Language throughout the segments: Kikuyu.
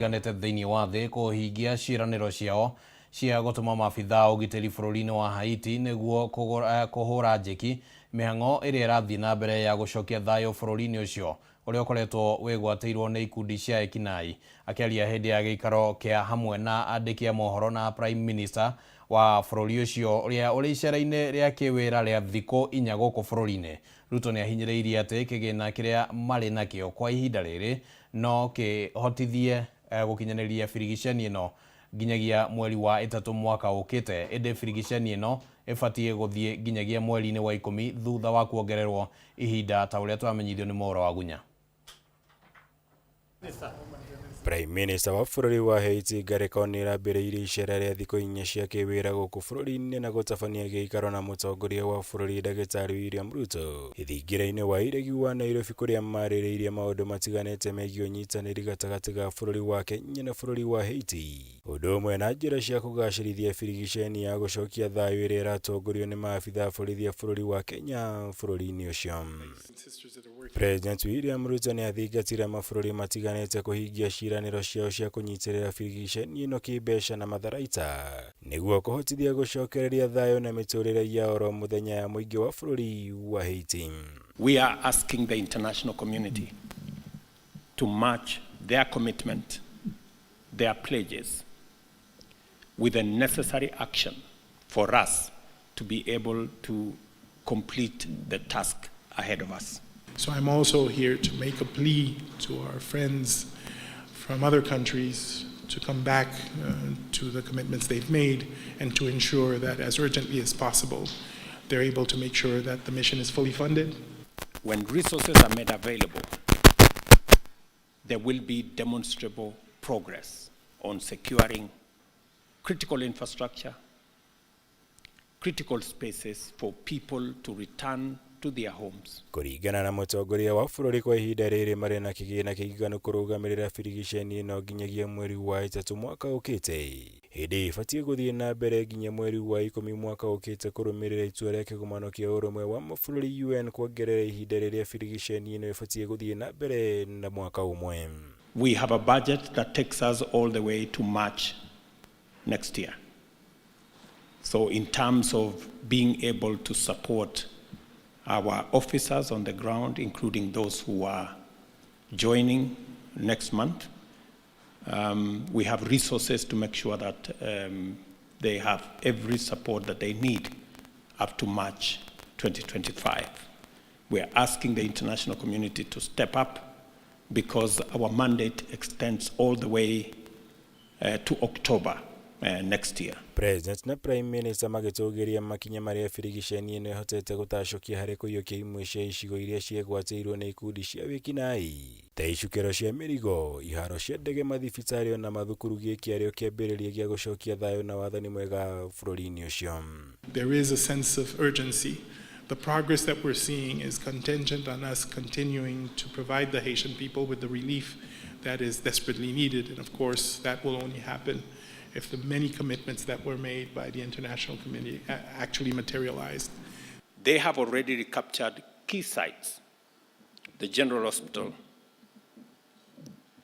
Matiganĩte thĩinĩ wa thĩ kũhingia ciĩranĩro ciao cia gũtũma maabitha a ũgitĩri bũrũri-inĩ wa Haiti nĩguo kũhũra njeki mĩhang'o ĩrĩa ĩrathiĩ na mbere ya gũcokia thayũ bũrũri-inĩ ũcio ũrĩa ũkoretwo wĩgwatĩirwo nĩ ikundi cia ekinaĩ. Akĩaria hĩndĩ ya gĩikaro kĩa hamwe na andĩki a mohoro na Prime Minister wa bũrũri ũcio ũrĩa ũrĩ icera-inĩ rĩa kĩwĩra rĩa thikũ 4 gũkũ bũrũri-inĩ, Ruto nĩ ahinyĩrĩirie atĩ kĩgĩna kĩrĩa marĩ nakĩo kwa ihinda rĩrĩ no kĩhotithie gũkinyanĩria birigiceni ĩno nginyagia mweri wa ĩtatũ mwaka ũkĩte, ĩndĩ birigiceni ĩno ĩbatiĩ gũthiĩ nginyagia mweri-inĩ wa 10 thutha wa kuongererwo ihinda ta ũrĩa twamenyithio nĩ Mwaũra wa Gunya. Prime Minister wa bũrũri wa Haiti Garry Conille ambĩrĩirie icera rĩa thikũ 4 cia kĩwĩra gũkũ bũrũri-inĩ na gũtabania gĩikaro na mũtongoria wa bũrũri Ndagĩtarĩ William Ruto thingira-inĩ wa iregi wa Nairobi kũrĩa marĩrĩirie maũndũ matiganĩte megiĩ ũnyitanĩri gatagatĩ ga bũrũri wa Kenya na bũrũri wa Haiti ũndũ ũmwe na njĩra cia kũgacĩrithia birigiceni ya gũcokia thayũ ĩrĩa ĩratongorio nĩ maabitha a borithi a bũrũri wa Kenya bũrũri-inĩ ũcio. President William Ruto nĩ athingatire mabũrũri matiganĩte kũhingia ciĩranĩro ciao cia kũnyitĩrĩra birigiceni ĩno kĩmbeca na matharaita nĩguo kũhotithia gũcokereria thayũ na mĩtũrĩre ya oro mũthenya ya mũingĩ wa bũrũri wa Haiti. We are asking the international community to match their commitment, their pledges, with the necessary action for us to be able to complete the task ahead of us. So I'm also here to make a plea to our friends from other countries to come back to the commitments they've made and to ensure that as urgently as possible, they're able to make sure that the mission is fully funded. When resources are made available, there will be demonstrable progress on securing critical infrastructure, critical spaces for people to return to their homes. Kũringana na mũtongoria wa bũrũri, kwa ihinda rĩrĩ marĩ na kĩgĩna kĩiganu kũrũgamĩrĩra birigiceni ĩno nginyagia mweri wa ĩtatũ mwaka ũkĩte, hĩndĩ ĩbatiĩ gũthiĩ na mbere nginya mweri wa 10 mwaka ũkĩte kũrũmĩrĩra itua rĩa kĩgomano kĩa ũrũmwe wa mabũrũri UN kuongerera ihinda rĩrĩa birigiceni ĩno ĩbatiĩ gũthiĩ na mbere na mwaka ũmwe. We have a budget that takes us all the way to March next year. So in terms of being able to support our officers on the ground, including those who are joining next month, we have resources to make sure that they have every support that they need up to March 2025. We are asking the international community to step up because our mandate extends all the way to October next year. President na Prime Minister magĩtũgĩria makinya marĩa birigiceni ĩno ĩhotete gũtacũkia harĩ kũiyũkia imwe cia icigo iria ciegwatĩirwo nĩ ikundi cia wĩkinaĩ ta icukĩro cia mĩrigo, iharo cia ndege, mathibitarĩ ona mathukuru, gĩkĩ arĩo kĩambĩrĩria gĩa gũcokia thayũ na wathani mwega bũrũri-inĩ ũcio. There is a sense of urgency. The progress that we're seeing is contingent on us continuing to provide the Haitian people with the relief that is desperately needed. And of course, that will only happen if the many commitments that were made by the international community actually materialized. They have already recaptured key sites, the General Hospital,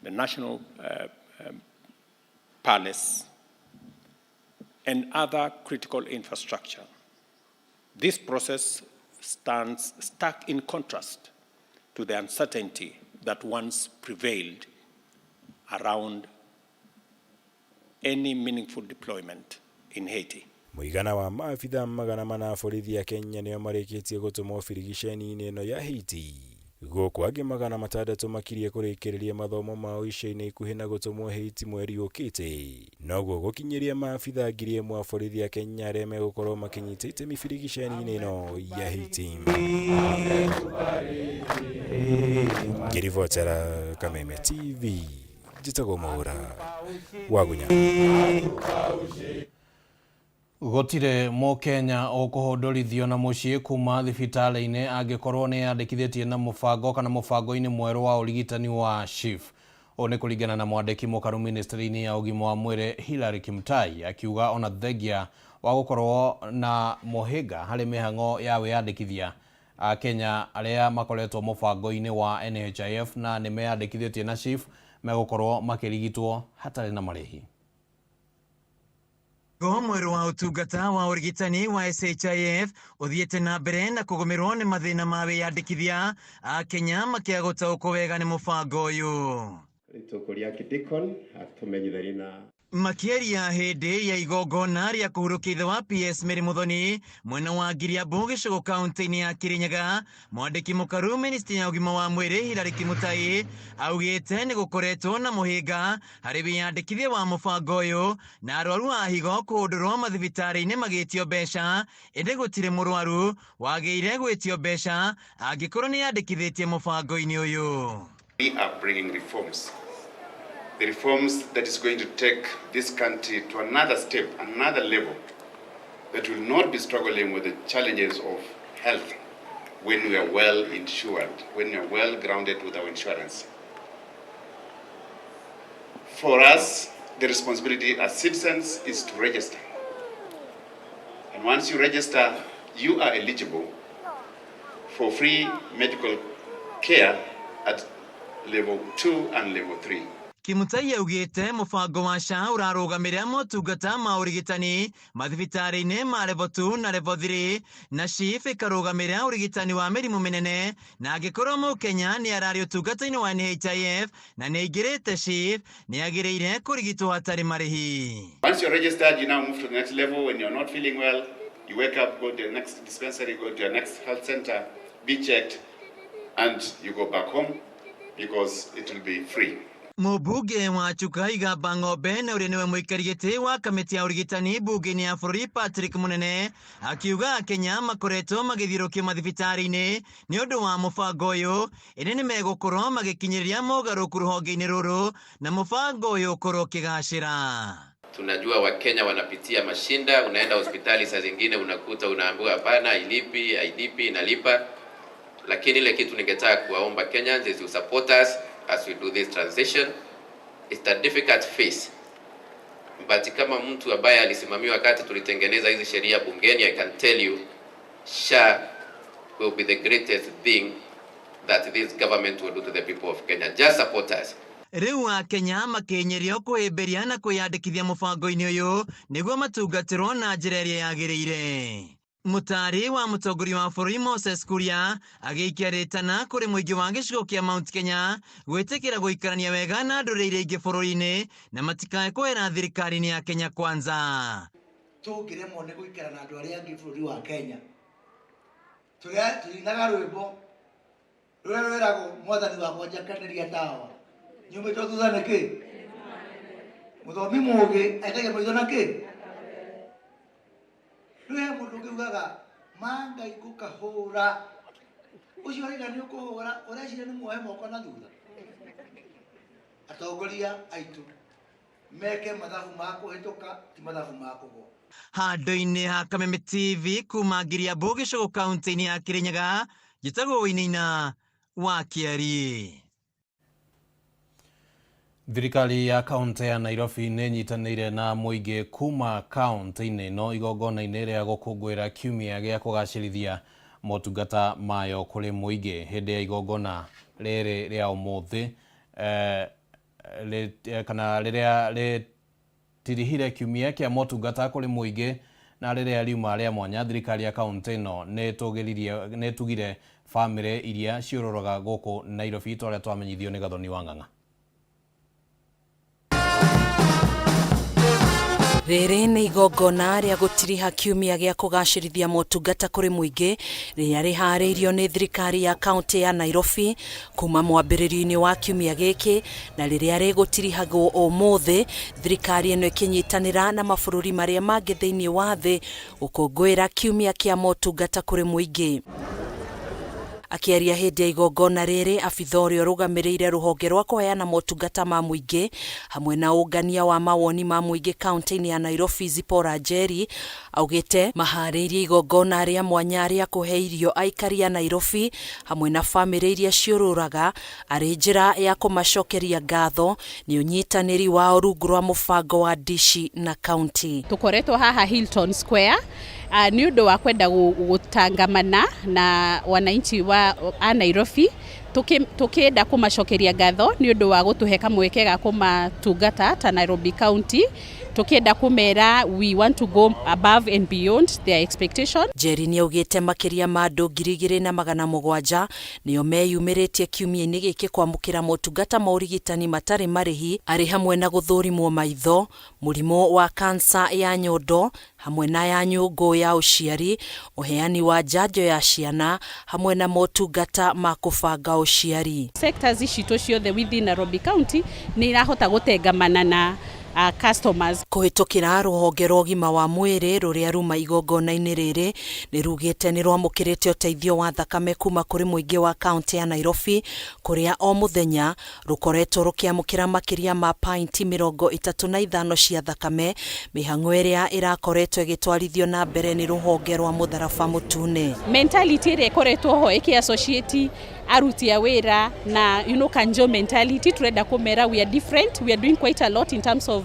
the National Palace, and other critical infrastructure. This process stands stark in contrast to the uncertainty that once prevailed around any meaningful deployment in Haiti. Mũigana wa maabitha 400 a borithi a Kenya nĩo marĩkĩtie gũtũmwo birigiceni-inĩ ĩno ya Haiti, gũkũ angĩ 600 makirie kũrĩkĩrĩria mathomo mao ica-inĩ ikuhĩ na gũtũmwo Haiti mweri ũkĩte, noguo gũkinyĩria maabitha 1,000 a borithi a Kenya arĩa megũkorwo makĩnyita itemi birigiceni-inĩ ĩno ya Haiti. Ngĩribotera Kameme TV, njĩtagwo Mwaũra Wagunya. Gũtirĩ Mũkenya ũkũhũndũrithio na mũciĩ kuma thibitarĩ-inĩ angĩkorwo nĩ yandĩkithĩtie na mũbango kana mũbango-inĩ mwerũ wa ũrigitani wa SHIF. Ũũ nĩ kũringana na mwandĩki mũkaru ministry-inĩ ya ũgima wa mwĩrĩ Hilary Kimutai, akiuga ona thengia wa gũkorwo na mũhĩnga harĩ mĩhang'o ya wĩyandĩkithia, Akenya arĩa makoretwo mũbango-inĩ wa NHIF na nĩ meyandĩkithĩtie na SHIF. Megũkorwo makĩrigitwo hatarĩ na marĩhi. Go mwerũ wa ũtungata wa ũrigitani wa SHIF ũthiĩte na mbere na kũgũmĩrwo nĩ mathĩna ma wĩyandĩkithia, akenya makĩaga gũtaũkwo wega nĩ mũbango ũyũ. Rĩtũkũria Kidikon atũmenyithanie na Makĩaria hĩndĩ ya igongona rĩa kũhurũkia ithe wa PS Mary Muthoni mwena wa Ngiriambu gĩcigo kaunti-inĩ ya Kirinyaga, mwandĩki mũkaru ministry ya ũgima wa mwĩrĩ Hilary Kimutai augĩte nĩ gũkoretwo na mũhĩnga harĩ wĩyandĩkithia wa mũbango ũyũ na arwaru a higo kũhũndũrwo mathibitarĩ-inĩ magĩtio mbeca, ĩndĩ gũtirĩ mũrwaru wagĩire gwĩtio mbeca angĩkorwo nĩ yandĩkithĩtie mũbango-inĩ ũyũ. We are bringing reforms. The reforms that is going to take this country to another step, another level, that will not be struggling with the challenges of health when we are well insured, when we are well grounded with our insurance. For us, the responsibility as citizens is to register. And once you register, you are eligible for free medical care at level 2 and level 3. Kimutai augĩte mũbango wa SHA ũrarũgamĩrĩra motungata ma ũrigitani mathibitarĩ-inĩ ma level 2 na level 3 na SHIF ĩkarũgamĩrĩra ũrigitani wa mĩrimũ mĩnene, na angĩkorwo mũkenya nĩ ararĩ ũtungata-inĩ wa NHIF na nĩ aingĩrĩte SHIF nĩ agĩrĩire kũrigitwo hatarĩ marĩhi. Once you're registered, you now move to the next level. When you're not feeling well, you wake up, go to the next dispensary, go to your next health center, be checked, and you go back home because it will be free. Mũmbunge wa Chuka Igamba Ng'ombe na ũrĩa nĩwe mũikari gĩtĩ wa kamĩtĩ ya ũrigitani mbunge-inĩ ya bũrũri Patrick Munene akiuga akenya makoretwo magĩthiũrũkio mathibitarĩ-inĩ nĩ ũndũ wa mũbango ũyũ, ĩndĩ nĩ megũkorwo magĩkinyĩria mogarũrũku rũhonge-inĩ rũrũ na mũbango ũyũ ũkorwo ũkĩgacĩra. Tunajua Wakenya wanapitia mashinda. Unaenda hospitali saa zingine unakuta unaambiwa hapana, hailipi, hailipi, inalipa. Lakini ile kitu ningetaka kuwaomba Kenyans is to support us as we do this transition. It's a difficult phase. But kama mtu ambaye alisimamia wakati tulitengeneza hizi sheria bungeni, I can tell you SHA will be the greatest thing that this government will do to the people of Kenya. Just support us. Rĩu akenya makĩenyerio kũhĩmbĩria na kwĩyandĩkithia mũbango-inĩ ũyũ nĩguo matungatĩrwo na njĩra ĩrĩa yagĩrĩire. Mũtari wa mũtongoria wa bũrũri Moses Kuria agĩikia rĩtana kũrĩ mũingĩ wa gĩcigo kĩa Mount Kenya gwĩtĩkĩra gũikarania wega na ndũrĩrĩ iria ingĩ bũrũri-inĩ na matikae kwehera thirikari-inĩ ya Kenya Kwanza. Tũngĩremwo nĩ gũikara na andũ arĩa angĩ bũrũri wa Kenya, tũinaga rwĩmbo rũrĩa rwĩragwo mwathani wakwa njakanĩria tawa nyumĩtwo thutha nĩkĩ, mũthomi mũgĩ aikagia maitho na kĩ. Rĩu he mũndũ ũngĩ ugaga ma Ngai ngũkahũra, ũcio ũraiga nĩ ũkũhũra, ũreciria nĩ muohe moko na thutha. Atongoria aitũ meke mathabu ma kũhĩtũka, ti mathabu ma kũgwa. Handũ-inĩ ha Kameme TV kuma Ngiriambu gĩcigo kaunti-inĩ ya Kirinyaga, njĩtagwo Wainaina wa Kĩariĩ. Thirikari ya kaunti ya Nairobi nĩ ĩnyitanĩire na mũingĩ kuma kaunti-inĩ ĩno igongona-inĩ rĩa gũkũngũĩra kiumia gĩa kũgacĩrithia motungata mayo kũrĩ mũingĩ. Hĩndĩ ya igongona rĩrĩ rĩa ũmũthĩ kana rĩrĩa rĩtirihire kiumia kĩa motungata kũrĩ mũingĩ na rĩrĩa riuma rĩa mwanya, thirikari ya kaunti ĩno nĩ ĩtugire bamĩrĩ iria ciũrũraga gũkũ Nairobi ta ũrĩa twamenyithio nĩ Gathoni wa Ng'ang'a. Rĩrĩ nĩ igongona rĩa gũtiriha kiumia gĩa kũgacĩrithia motungata kũrĩ mũingĩ rĩrĩa rĩharĩirio nĩ thirikari ya kaunti ya Nairobi kuma mwambĩrĩrio-inĩ wa kiumia gĩkĩ na rĩrĩa rĩgũtirihagwo ũmũthĩ, thirikari ĩno ĩkĩnyitanĩra na mabũrũri marĩa mangĩ thĩinĩ wa thĩ gũkũngũĩra kiumia kĩa motungata kũrĩ mũingĩ. Akĩaria hĩndĩ ya igongona rĩrĩ, abitha ũrĩa ũrũgamĩrĩire rũhonge rwa kũheana motungata ma mũingĩ hamwe na ũngania wa mawoni ma mũingĩ kaunti-inĩ ya Nairobi Zipporah Njeri augĩte maharĩirie igongona rĩa mwanya rĩa kũhe irio aikari a Nairobi hamwe na bamĩrĩ iria ciũrũraga arĩ njĩra ya kũmacokeria ngatho nĩ ũnyitanĩri wao rungu rwa mũbango wa Dishi na kaunti. Tũkoretwo haha Hilton Square nĩ ũndũ wa kwenda gũtangamana na wananchi wa a Nairobi. Tukienda kumacokeria ngatho ni undu wa gutuhe kamweke ga kumatungata ta Nairobi County, tukienda kumera we want to go above and beyond their expectation. Njeri nĩaugĩte makĩria ma andũ 2700 nĩo meyumĩrĩtie kiumia-inĩ gĩkĩ kwamũkĩra motungata ma ũrigitani matarĩ marĩhi, arĩ hamwe na gũthũrimwo maitho, mũrimũ wa kansa ya nyondo hamwe na ya nyũngũ ya ũciari, ũheani wa njanjo ya ciana hamwe na motungata ma kũbanga ũciari. Sectors ici ciothe within Nairobi County nĩ irahota gũtengamana na customers. Kũhĩtũkĩra rũhonge rwa ũgima wa mwĩrĩ rũrĩa ruma igongona-inĩ rĩrĩ nĩ rugĩte nĩ rwamũkĩrĩte ũteithio wa thakame kuma kũrĩ mũingĩ wa kaunti ya Nairobi, kũrĩa o mũthenya rũkoretwo rũkĩamũkĩra makĩria ma painti 35 cia thakame, mĩhang'o ĩrĩa ĩrakoretwo ĩgĩtwarithio na mbere nĩ rũhonge rwa mũtharaba mũtune. Mentality ĩrĩa ĩkoretwo ho ĩkĩ-associate aruti a wĩra na kanjo mentality, turenda kumera we are different, we are doing quite a lot in terms of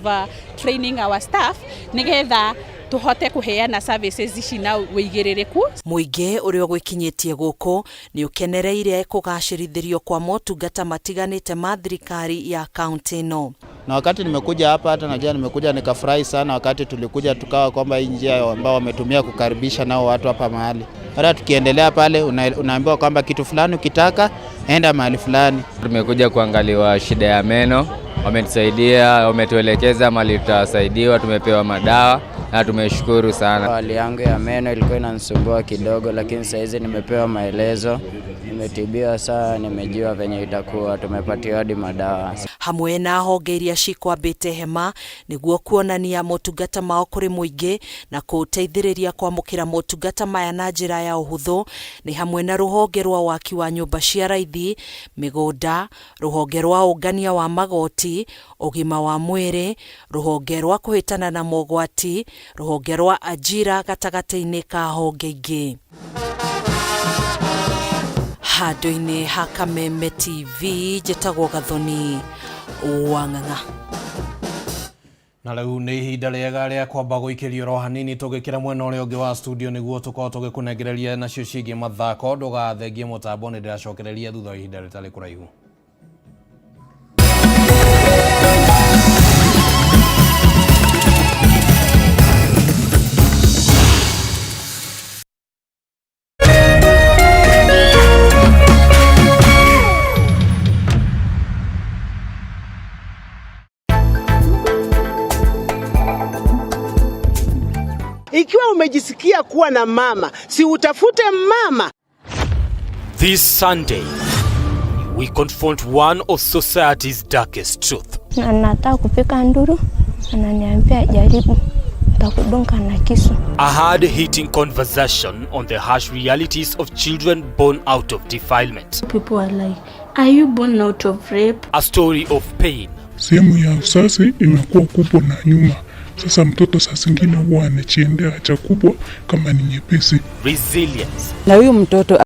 training our staff nigetha tuhote kuheana services ici na wĩigĩrĩrĩku. Mũingĩ ũrĩa ũgwĩkinyĩtie gũkũ nĩ ũkenereire kũgacĩrithĩrio kwa motungata matiganĩte ma thirikari ya kaunti ĩno. Na wakati nimekuja hapa, hata najua nimekuja nikafurahi sana wakati tulikuja tukawa kwamba hii njia ambao wametumia kukaribisha nao watu hapa mahali. Hata tukiendelea pale unaambiwa kwamba kitu fulani ukitaka enda mahali fulani. Tumekuja kuangaliwa shida ya meno, wametusaidia, wametuelekeza mahali tutasaidiwa, tumepewa madawa na tumeshukuru sana. Hali yangu ya meno ilikuwa inanisumbua kidogo, lakini saizi nimepewa maelezo, nimetibiwa saa, nimejua venye itakuwa, tumepatiwa hadi madawa. Hamwe na honge iria cikwambĩte hema nĩguo kuonania motungata mao kũrĩ mũingĩ na kũũteithĩrĩria kwamũkĩra motungata maya na njĩra ya ũhũthũ nĩ hamwe na rũhonge rwa waki wa nyũmba cia raithi, mĩgũnda, rũhonge rwa ũngania wa magoti, ũgima wa mwĩrĩ, rũhonge rwa kũhĩtana na mogwati, rũhonge rwa ajira gatagatĩ-inĩ ka honge ingĩ. Handũ-inĩ ha Kameme TV njĩtagwo Gathoni wa Ng'ang'a. Na rĩu nĩ ihinda rĩega rĩa kwamba gũikĩrio ro hanini tũgĩkĩra mwena ũrĩa ũngĩ wa studio nĩguo tũkorwo tũgĩkũnengereria nacio ciĩgiĩ mathako. Ndũgathengie mũtambo, nĩ ndĩracokereria thutha wa ihinda rĩtarĩ kũraihu. Ikiwa umejisikia kuwa na mama, si utafute mama. This Sunday, we confront one of society's darkest truth. Na nataka kupika nduru, ananiambia jaribu, nitakudunga na kisu. A hard-hitting conversation on the harsh realities of children born out of defilement. People are like, are you born out of rape? A story of pain. Sehemu ya uzazi inakuwa kubwa na nyuma. Sasa mtoto saa zingine huwa anachiendea haja kubwa kama ni nyepesi. Resilience. Na huyu mtoto